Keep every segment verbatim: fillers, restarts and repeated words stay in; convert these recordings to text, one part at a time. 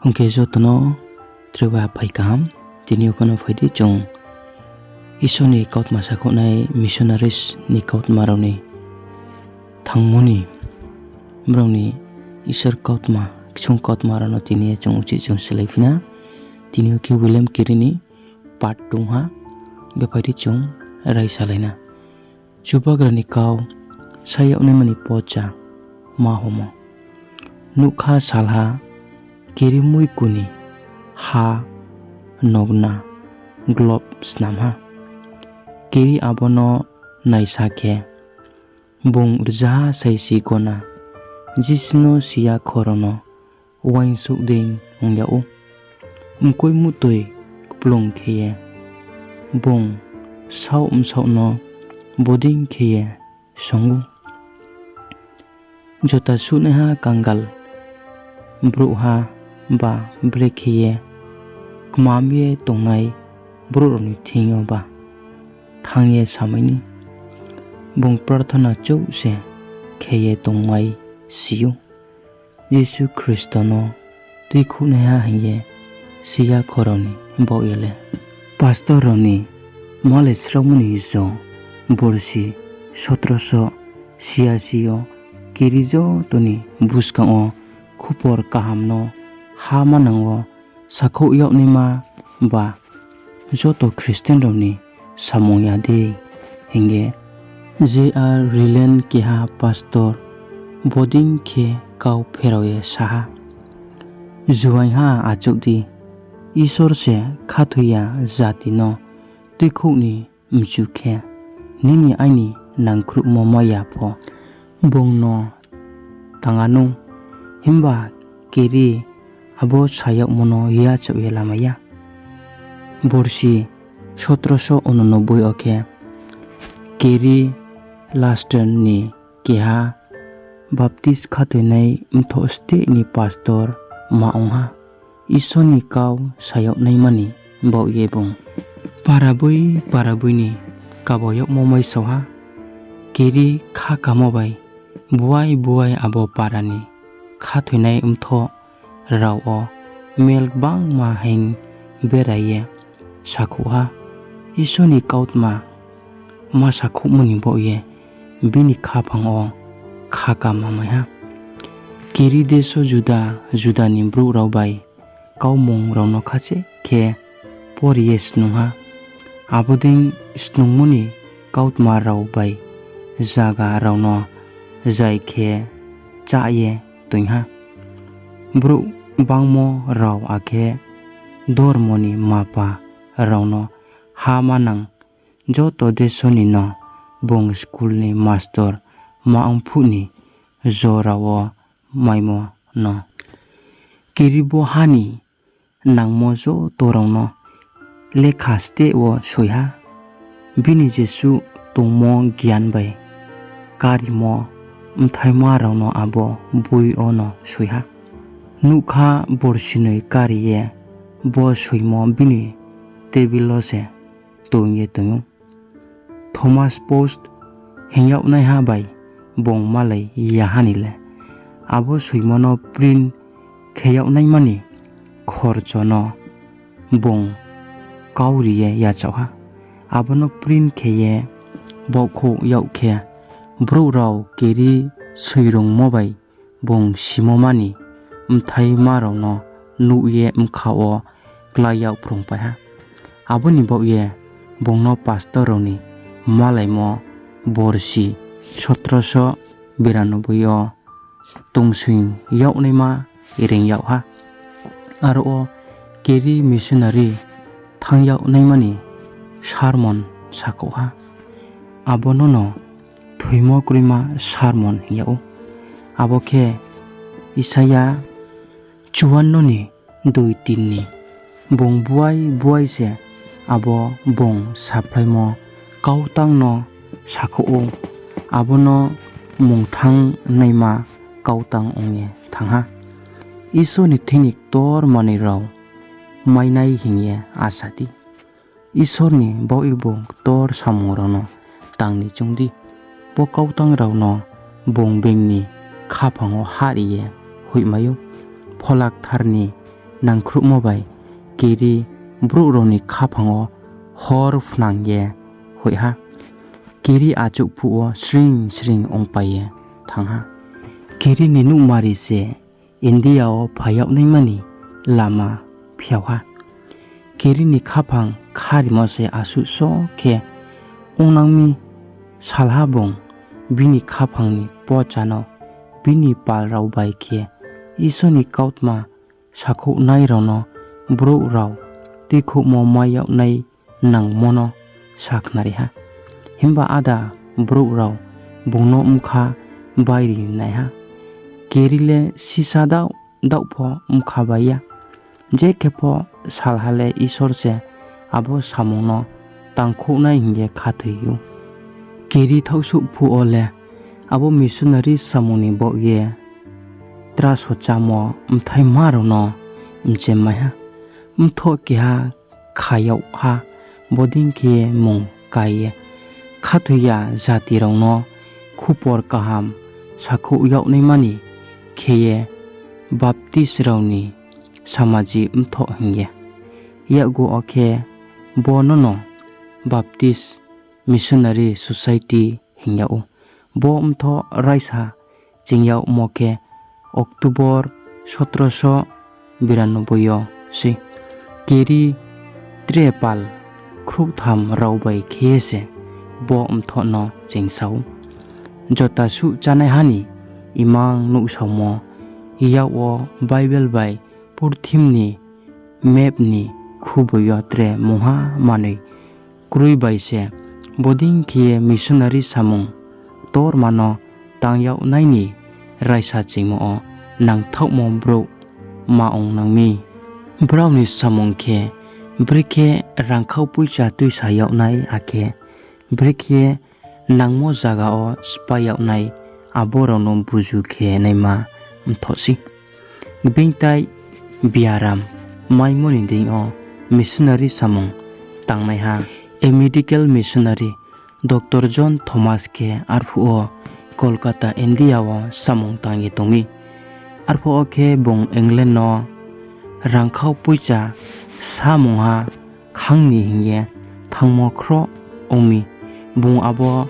Hing khe joto no tre bai phai kaham, tini yo phano phai di chung Isor ni kautma sakhouhnai missionaries ni kautma rao ni thangmo ni, brao ni Isor kautma, kchung kautma rao no tini ye chung uchih chung silai phi na. Tini yo khe William Carey ni part two ha, khe phai di chung raisalai na. Chubagra ni kau, sa yag naima ni pocha, ma homo. Nougkha salha, Carey muiku ni ha nogna globe snam ha. Carey abo no naisa khe, bung rzaha saisi gona, Jisu no siya khoro no uaingsouh dei ong yag ou. Mkoih muhtoi kplung khe ye, bung saoh bsaoh no bodei khe ye song ou. Jota suhnaiha kangal brouhha ba brekhe ye kmam ye tongnai brouh rao ni thing yo ba thanng ye samai ni, bung prarthana chouh se khe ye tongmai si ou. Jisu Khristo no tuikhouhnaiha hing ye siya khoro ni baoh ye le, pastor rao ni malai sraomo ni jo borsi সতেরোশো ছিয়াশি yo Carey joto ni buskang wo khupor kaham no ha manang wo sakhouh yag naima ba joto Christian rao ni samung ya dei hing ye, J R Ryland keha pastor bodei khe kau pherao ye sa ha, Juaingha achouh di, Isor se khathoi ya jati no tuikhouh ni mchu khe, nini aini nangkhruhmo mai ya pho, bung no tang anung. Himba Carey abo sa yagmo no yachaoh ye lamai ya. Borsi সতেরোশো ঊননব্বই yo khe, Carey Luster ni keha Baptist khathoinai mthoh steh ni pastor ma ong ha. Isor ni kau sa yag naima ni baoh ye bung para boi para boi ni kabo yagmo maisao ha. Carey khakamo bai buai buai abo para ni khathoinai mthoh rao wo mel gbangma hing berai ye sakhouh ha. Isor ni kautma ma sakhouhmo ni baoh ye bini khaphang wo khakamo mai ha. Carey deso juda juda ni brouh rao bai kaumung rao no khaseih khe pori ye snung ha. Abo dei snungmo ni kautma rao bai zaga rao no zai khe chá ye toing ha. Brouh bangmo rao akhe dormo ni mapa rao no ha manang joto deso ni no bung school ni mastor ma ong phuh ni jo rao wo maimo no. Carey bo ha ni nangmo joto rao no lekha steh wo soi ha. Bini jesuh tongmo gian bai karimo bthaima rao no abo boi yo no soi ha. Nougkha borsinoi kari ye bo soimo bini table wo se tong ye tong ou. Thomas Post hing yagnaiha bai bung malai ya ha ni le, abo soimo no print khe yagnaima ni khorcho no bung kauri ye yachaoh ha. Abo no print khe ye baohkhouh yag khe, brouh rao Carey soirungmo bai bung simo ma ni bthaima rao no nuh ye bkha wo klái yag phrungpai ha. Abo ni baoh ye bung no pastor rao ni malaimo borsi সতেরোশো বিরানব্বই yo tongsoing yagnaima reing yag ha. Aro wo Carey missionary thanng yagnaima ni sermon sakhouh ha. Abo no no thoimo kroima sermon hing yag ou. Abo khe Isaia চুয়ান্ন ni দুই তিন ni. Bung buai buai se abo bung saphlaimo kautang no sakhouh ou. Abo no mungthanng naima kautang ong ye thanng ha. Isor ni thing ni ktor manoi rao mainai hing ye asa di. Isor ni baoh ye bung ktor samung rao no tang ni choung di. Bo kautang rao no bung being ni khaphang wo hahri ye hoihmai ou. Phola Kthar ni nangkhruhmo bai Keri brouh rao ni khaphang wo hor phnang ye hoih ha. Keri achouh phuh wo sring sring ongpai ye thanng ha. Keri ni nuhmari se India wo phai yag naima ni lama phiao ha. Keri ni khaphang kharimo se asuh so khe ongnang mi. Salha bung bini khaphang ni pocha no bini pal rao bai khe Isor ni kautma sakhouhnai rao no brouh rao tuikhouhmo mai yag nai nangmo no sakhnari ha. Himba áda brouh rao bung no bkha báiri nai ha. Keri le sisa daoh daoh pho bkha bai ya. Je khe pho salha le Isor se abo samung no tangkhouhnai hing ye khathoi ou. Keri thaohsouh phuh wo le abo missionary samung ni baoh ye traso chámo bthaima rao no mchemmai ha. Mthoh keha kha yag ha, bodei khe ye mung kái ye khathoi ya jati rao no khupor kaham sakhouh yag naima ni khe ye Baptist rao ni samaji mthoh hing ye. Yakgu wo khe bo no no Baptist Missionary Society hing yag ou. Bo mthoh raisa ching yagmo khe October সতেরোশো বিরানব্বই yo sei. Keri tre pal khrouhtham rao bai khe ye se bo mthoh no chingsa ou. Jota suh chánaiha ni imang nuhsaomo yak wo Bible bai purthimbi ni map ni khuboi yo tre mungha manoi kroi bai se bodei khe ye missionary samung ktorma no tang yag nai ni raisa chingmo wo nangthaohmo brouh ma ong nang mi. Brao ni samung khe brekhe rangkhau poicha tuisa yag nai akhe brekhe nangmo zaga wo sphái yag nai abo rao no buzu khe naima mthoh sei. Beingtai biaram maimo ni deing yo missionary samung tangnaiha a medical missionary Doctor John Thomas khe arphuh wo Kolkata, India wo samung tang ye tong mi. Arphuh wo khe bung England no rangkhau poicha sa mungha khang ni hing ye thanngmo khroh ong mi. Bung abo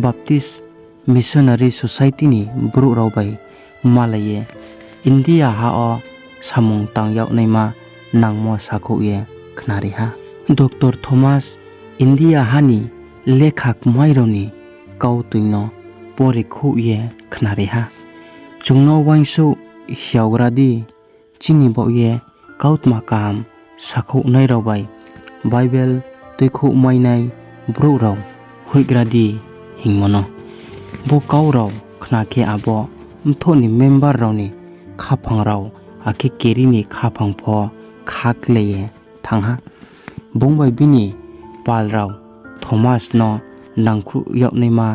Baptist Missionary Society ni brouh rao bai malai ye India ha wo samung tang yag naima nangmo sakhouh ye khnari ha. Doctor Thomas India ha ni lekha kmai rao ni kautoi no pore khouh ye khnari ha. Chung no uaingsouh hiaogra di, chini baoh ye kautma kaham sakhouhnai rao bai Bible tuikhouh mainai brouh rao hoihgra di hingmo no. Bo kau rao khna khe abo mthoh ni member rao ni khaphang rao akhe Keri ni khaphang pho khaklai ye thanng ha. Bung bai bini pal rao Thomas no nangkhruh yag naima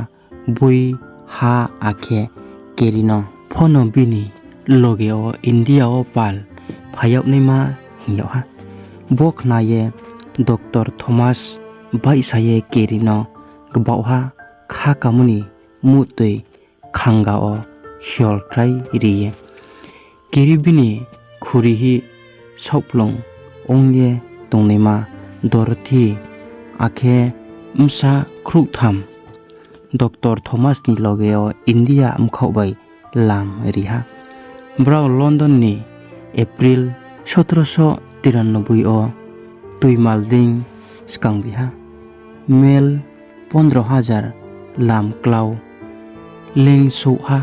boi ha akhe Keri no pho no bini loge wo India wo pal phai yag naima hing yag ha. Bo khna ye Doctor Thomas baihsa ye Keri no gbaohha khakamo ni muhtoi khanga wo hiolkrai ri ye Keri bini khuri hi saohkplung ong ye tongnaima Dorothy akhe bsa khrouhtham Doctor Thomas ni loge wo India bkhaoh bai lam ri ha. Brao London ni April সতেরোশো তিরানব্বই yo tuimal deing skangbi ha. Mail পনেরো হাজার lam klau leingsouh ha,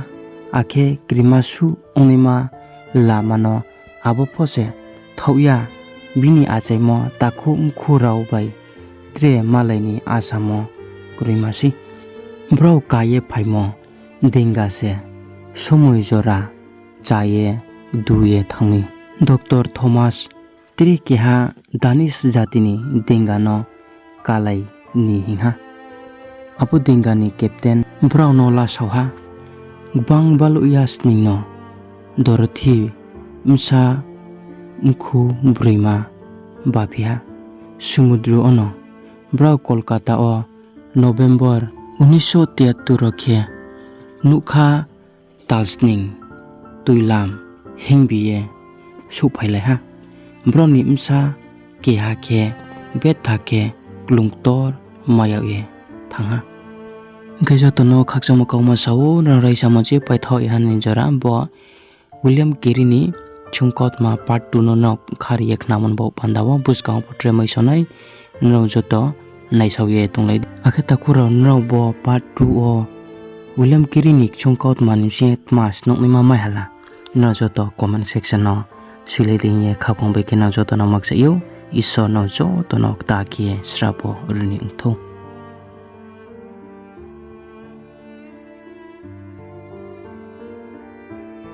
akhe krima suh ongnaima lama no abo pho se thaoh ya, bini achaimo takhu mkhu rao bai tre malai ni asamo kroima sei. Brao ka ye phaimo denga se somoi jora cha ye du ye thanng mi. Doctor Thomas tre keha Danish jati ni denga no kalai ni hing ha. Abo denga ni captain brao no lasao ha. Gbang baluh ya sning no Dorothy bsa mkhu broima baphi ha. Sumudru ono brao Kolkata wo November উনিশশো তিয়াত্তর ro khe nougkha talsning tuilam hingbi ye souhphailai ha. Brao ni bsa keha khe betha khe klungtor mai yag ye thanng ha. Hing khe joto no khakchangmo kauma sa ou, nrao raisamo chi paithaoh ya ha ni jora bo William Carey ni Ksung Kautma part two no nrao khari ye khnamo ni bo panda wo buskang wo pho tre mai sonai, nrao joto naisao ye tonglai di. Akhe takhu rao, nrao bo part two wo William Carey ni Ksung Kautma ni bsing ye tma snuhnaima mai ha la, nrao joto comment section no soilai di hing ye khaphang bai khe nrao joto no makcha ou. Isor nrao joto no kta khe srabo ri ni ong thou.